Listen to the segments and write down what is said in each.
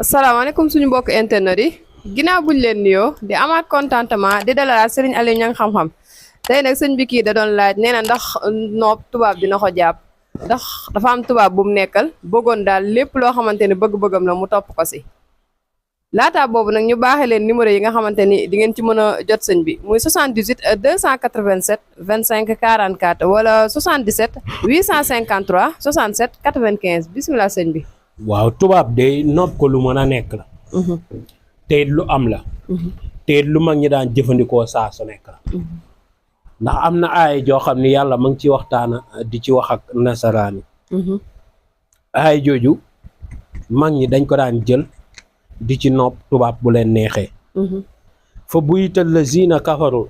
asalaamaaleykum suñu mbokk internet yi ginnaaw buñ leen nuyoo di amaat contentement di dalalaat Serigne Aliou Niang xam-xam tey nag sëñ bi kii da doon laaj nee na ndax noob tubaab dina ko jàpp ndax dafa am tubaab bu mu nekkal bëggoon daal lépp loo xamante ni bëgg-bëggam la mu topp ko si laataa boobu nag ñu baaxee leen numéro yi nga xamante ni di ngeen ci mën a jot sëñ bi muy 78 287 25 44 wala 77 853 67 95 bisimilah sëñ bi. waaw tubaab de nopp ko lu mën a nekk la te lu am la te lu mag ñi daan jëfandikoo saa su nekk la ndax am na aay joo xam ne yàlla ma ngi ci waxtaana di ci wax ak nasaraan yi aay jooju mag ñi dañ ko daan jël di ci nopp tubaab bu leen neexee fa buyital la zina kafaru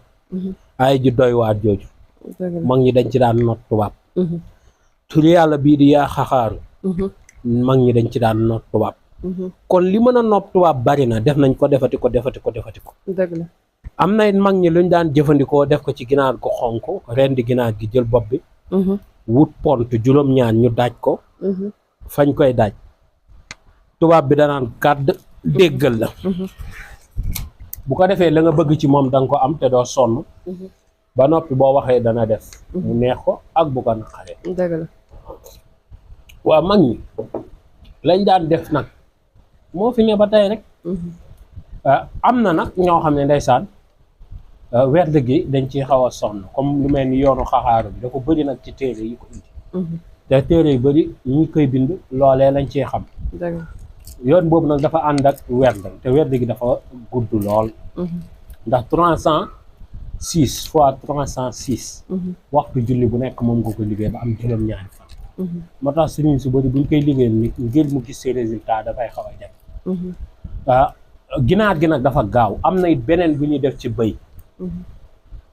aay ju doy waat jooju mag ñi dañ ci daan nopp tubaab tur yàlla bii di yaa xaxaaru mag ñi dañ ci daan nopp tubaab kon li mën a nopp tubaab bari na def nañ ko defati ko dëgg la am na mag ñi luñ daan jëfandikoo def ko ci ginaar gu xonk ren di ginaar gi jël bopp bi wut pont juróom-ñaar ñu daaj ko fañ koy daaj tubaab bi danaan kàdd déggal la bu ko defee la nga bëgg ci moom danga ko am te doo sonn ba noppi boo waxee dana def mu neex ko ak bu ko naqaree dëgg la waaw mag ñi lañ daan def nag moo fi ne ba tey rek am na nag ñoo xam ne ndeysaan werd gi dañ ciy xaw a sonn comme lu mel ni yoonu xaxaaru bi dafa bëri nag ci téere yi ko indi te téere yu bëri ñi koy bind loolee lañ ciy xam yoon boobu nag dafa ànd ak werd te werd gi dafa gudd lool ndax 306 fois 306 waxtu julli bu nekk moom nga ko liggéey ba am juróom-ñaari fan moo tax sëriñ su bëri buñ koy liggéeyal nit ngir mu gis ses résultats dafay xaw a jafe ginaar gi nag dafa gaaw am na it beneen bu ñuy def ci bëy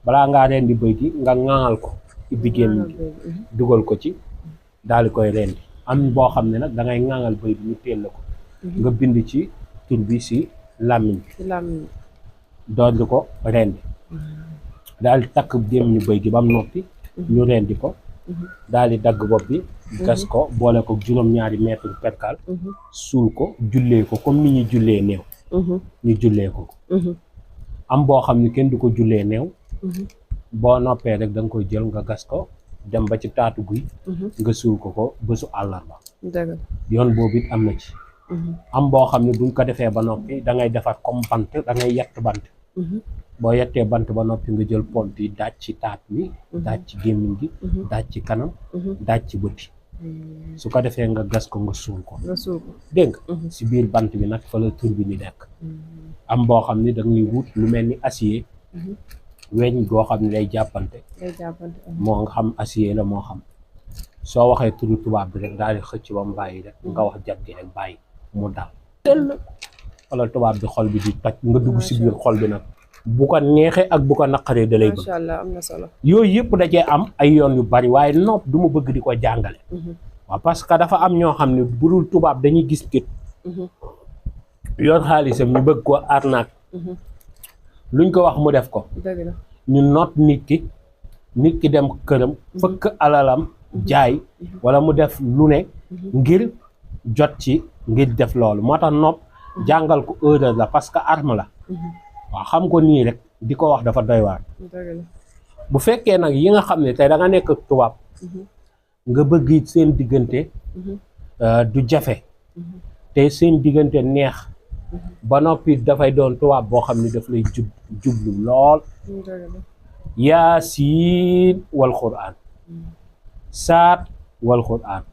balaa ngaa rendi bëy gi nga ŋaŋal ko ibbi gémmiñ gi dugal ko ci daal di koy rendi am boo xam ne nag da ngay ŋaŋal bëy bi ñu teel la ko nga bind ci tur bi si làmmiñ bi doon di ko rendi daal di takk gémmiñu bëy gi ba mu noppi ñu rendi ko daal di dagg bopp bi gas ko boole ko juróom-ñaari mètre perkal suul ko jullee ko comme ni ñuy jullee néew ñu jullee ko am boo xam ne kenn du ko jullee néew boo noppee rek da nga koy jël nga gas ko dem ba ci taatu guy nga suul ko bésu àllarba yoon boobu it am na ci am boo xam ne buñ ko defee ba noppi da ngay defar comme bant da ngay yett bant boo yettee bant ba noppi nga jël pont yi daaj ci taat bi daaj ci gémmiñ gi daaj ci kanam daaj ci bëti su ko defee nga gas ko nga suul ko dégg nga si biir bant bi nag fa la tur bi ni nekk am boo xam ne da ngay wut lu mel ni acier weñ goo xam ne day jàppante moo nga xam acier la moo xam soo waxee turu tubaab bi rek daal di xëcc ba mu bàyyi rek nga wax jat gi rek bàyyi mu dal tëll wala tubaab bi xol bi di toj nga dugg si biir xol bi nag bu ko neexee ak bu ko naqaree da lay bëgg macha allah am na solo yooyu yëpp da cee am ay yoon yu bari waaye nopp du ma bëgg di ko jàngale waaw parce que dafa am ñoo xam ne bu dul tubaab dañuy gis nit yor xaalisam ñu bëgg ko arnaque luñ ko wax mu def ko ñu noot nit ki dem këram fëkk alalam jaay wala mu def lu ne ngir jot ci ngir def loolu moo tax nopp jàngal ko erreur la parce que arme la waaw xam ko nii rek di ko wax dafa doy waar bu fekkee nag yi nga xam ne tey da nga nekk tubaab nga bëgg seen diggante du jafe te seen diggante neex ba noppi dafay doon tubaab boo xam ne daf lay jublu lool yaasiin wal quraan saat wal quraan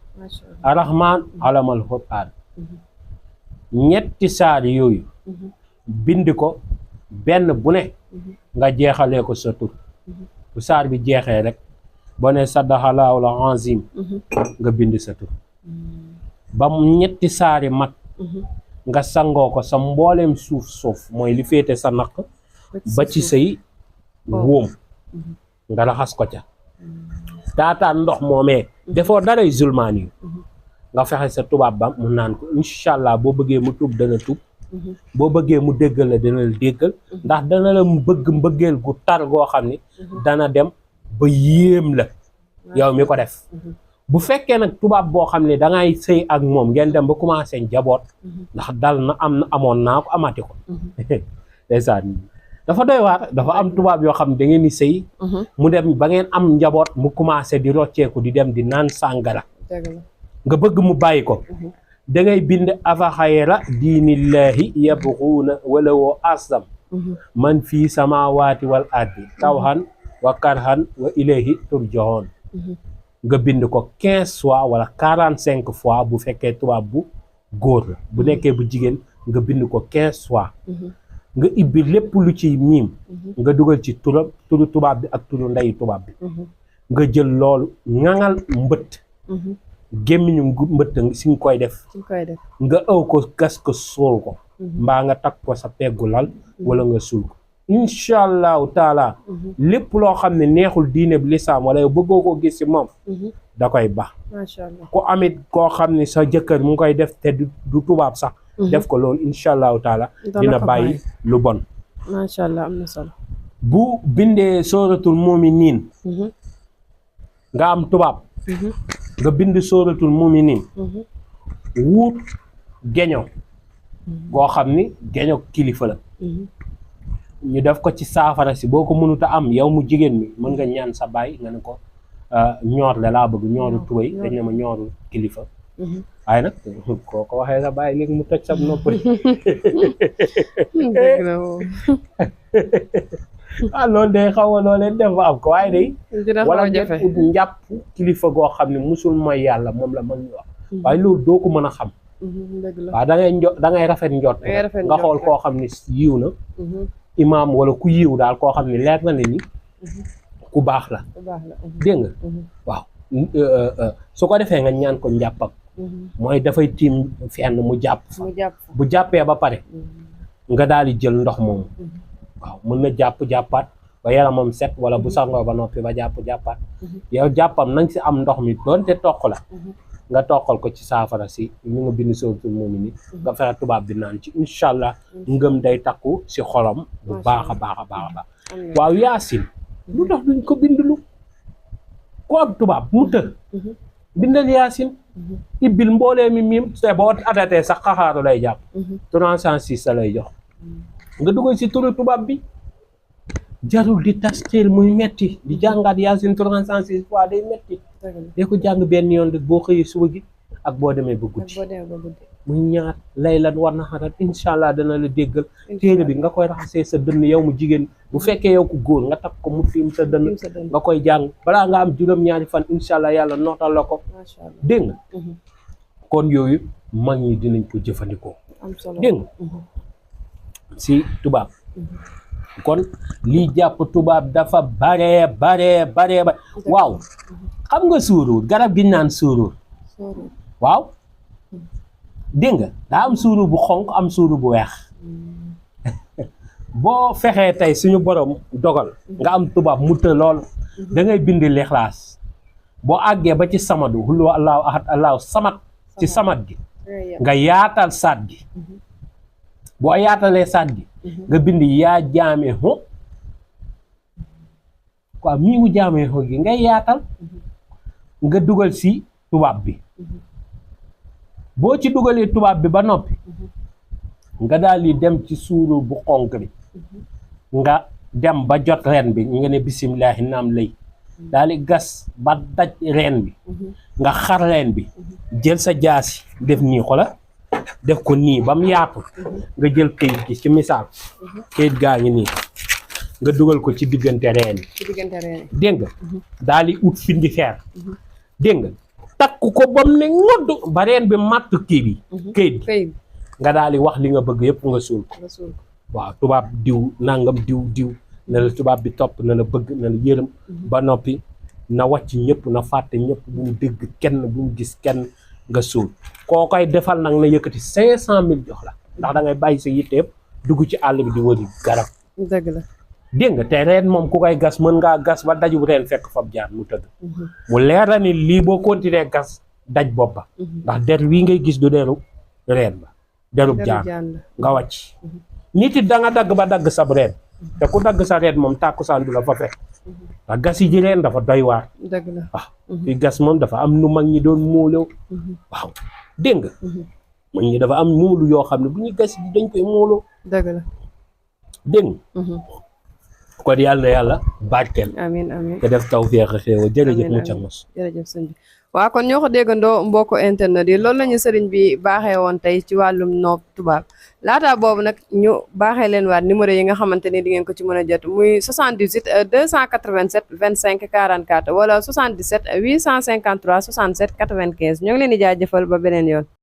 arrahman alamal quraan ñetti saar yooyu bind ko benn bu ne nga jeexalee ko sa tur bu saar bi jeexee rek boo ne saddaxalaawul azim nga bind sa tur ba mu ñetti saari mat nga sangoo ko sa mbooleem suuf mooy li féete sa naq ba ci say wóom nga raxas ko ca taataan ndox moomee defoo daray zulmaan yu nga fexe sa tubaab ba mu naan ko incha allah boo bëggee mu tub dana tub boo bëggee mu déggal la dana la déggal ndax dana la mu bëgg mbëggeel gu tar goo xam ni dana dem ba yéem la yow mi ko def bu fekkee nag tubaab boo xam ne da ngay sëy ak moom ngeen dem ba commencé njaboot ndax dal na amoon naa ko amati ko ndeysaan dafa doy waar dafa am tubaab yoo xam ne da ngeen di sëy mu dem ba ngeen am njaboot mu commencé di rocceeku di dem di naan sàngara nga bëgg mu bàyyi ko da ngay bind afa xayra diinillahi yabxuuna wala woo asdam man fii samaawaati wal ardi tawhan wa karhan wa ilayhi turjahoon nga bind ko 15 fois wala 45 fois bu fekkee tubaab bu góor la bu nekkee bu jigéen nga bind ko 15 fois nga ibbi lépp lu ci miim nga dugal ci turu tubaab bi ak turu ndeyu tubaab bi nga jël loolu ŋaŋal mbëtt gémmiñu mbëtt si nga koy def nga ëw ko gas ko suul ko mbaa nga takk ko sa peggu lal wala nga suul ko incha allahu taala lépp loo xam ne neexul diine bi lislaam wala yow bëggoo koo gis ci moom da koy baax macha allah ku amit koo xam ne sa jëkkër mu ngi koy def te du tubaab sax def ko loolu incha allahu taala dina bàyyi lu bon macha allah am na solo bu bindee sooratul muminin nga am tubaab nga bind sooratul muminin wuut geño goo xam ni geño kilifa la ñu def ko ci saafara si boo ko mënut a am yow mu jigéen mi mën nga ñaan sa baay nga ne ko ñoor la laa bëgg ñooru tubéy dañ ne ma ñooru kilifa waaye nag koo ko waxee sa baay léegi mu toj sa nopp loolu day xaw a loo leen def ba am ko waaye day wala ngeen ut njàpp kilifa goo xam ne musul mooy yàlla moom la mën ñu wax waaye loolu doo ko mën a xam waaw da ngay rafet njot nga xool koo xam ne yiw na imaam wala ku yiw daal koo xam ne leer na ne ni ku baax la dégg nga waaw su ko defee nga ñaan ko njàppam mooy dafay tiim fenn mu jàpp fa bu jàppee ba pare nga daal di jël ndox moomu waaw mën na jàppaat ba yaramam set wala bu sangoo ba noppi ba jàppaat yow jàppam nañ si am ndox mi doonte toq la nga toqal ko ci saafara si ñu nga bind sooratul mu'minin nga fexe tubaab bi naan ci incha allah ngëm day takku si xolam bu baax a baax waaw yaasin lu tax duñ ko bindlu ko am tubaab mu të bindal yaasin ibbil mboolee mi miim te boo atatee sax xaxaaru lay jàpp 306 la lay jox nga dugal si turu tubaab bi jarul di tasxiir muy metti di jàngaat yaasin 306 fois day metti dee ko jàng benn yoon rek boo xëyee suba gi ak boo demee ba guddi muy ñaar lay lan war na xarat incha allah dana la déggal téere bi nga koy raxasee sa dënn yow mu jigéen bu fekkee yow ku góor nga takk ko mu tiim sa dënn nga koy jàng balaa nga am juróom-ñaari fan incha allah yàlla nootal la ko dégg nga kon yooyu mag ñi dinañ ko jëfandikoo dégg nga si tubaab kon lii jàpp tubaab dafa bare waaw xam nga suuruur garab gi naan suuruur waaw dégg nga daa am suuruur bu xonq am suuruur bu weex boo fexee tey suñu borom dogal nga am tubaab mu të lool da ngay bind lixlaas boo àggee ba ci samadu xullu allahu ahad allahu samat ci samat gi nga yaatal saat gi boo yaatalee saat gi nga bind yaa jaame ho quoi mii mu jaame ho gi ngay yaatal nga dugal si tubaab bi boo ci dugalee tubaab bi ba noppi nga daal di dem ci suuru bu xonk bi nga dem ba jot reen bi nga ne bisimilahi naam lay daal di gas ba daj reen bi nga xar reen bi jël sa jaasi def nii xola def ko nii ba mu yaatu nga jël këyit gi ci misaal këyit gaa ngi nii nga dugal ko ci diggante reen yi dégg nga daal di ut findi feer dégg nga takk ko ba mu ne ngodd ba reen bi matt kii bi këyit gi nga daal di wax li nga bëgg yëpp nga suul ko waaw tubaab diw nangam diw na la tubaab bi topp na la bëgg na la yërëm ba noppi na wàcc ñëpp na fàtte ñëpp bu mu dégg kenn bu mu gis kenn nga suul koo koy defal nag na yëkkati 500 000 jox la ndax da ngay bàyyi sa yitte yëpp dugg ci àll bi di wëri garab dëgg la dégg nga te reen moom ku koy gas mën ngaa gas ba daju reen fekk fab jaar mu tëdd mu leer la ni lii boo continuer gas daj boppa ndax der wii ngay gis du deru reen ba derub jaar nga wàcc nit it da nga dagg ba dagg sab reen te ku dagg sa reen moom tàkkusaan du la fa fekk ndax gas yi ji leen dafa doy waar. dëgg la. waaw fi gas moom dafa am nu mag ñi doon móoloo. waaw dégg nga. mag ñi dafa am móolu yoo xam ne bu ñuy gas dañ koy móoloo. dëgg la. dégg nga. kon yàlla na yàlla barkeel. amiin amiin te def tawfeex ak xéewal jërëjëf mu ca mos. jërëjëf sëñ bi waaw kon ñoo ko déggandoo mbokku internet yi loolu lañu sëriñ bi baaxee woon tey ci wàllum noob tubaab laata boobu nag ñu baaxee leen waat numéro yi nga xamante ni di ngeen ko ci mën a jot muy 78 287 25 44 wala 77 853 67 95 ñoo ngi leen di jaajëfal ba beneen yoon.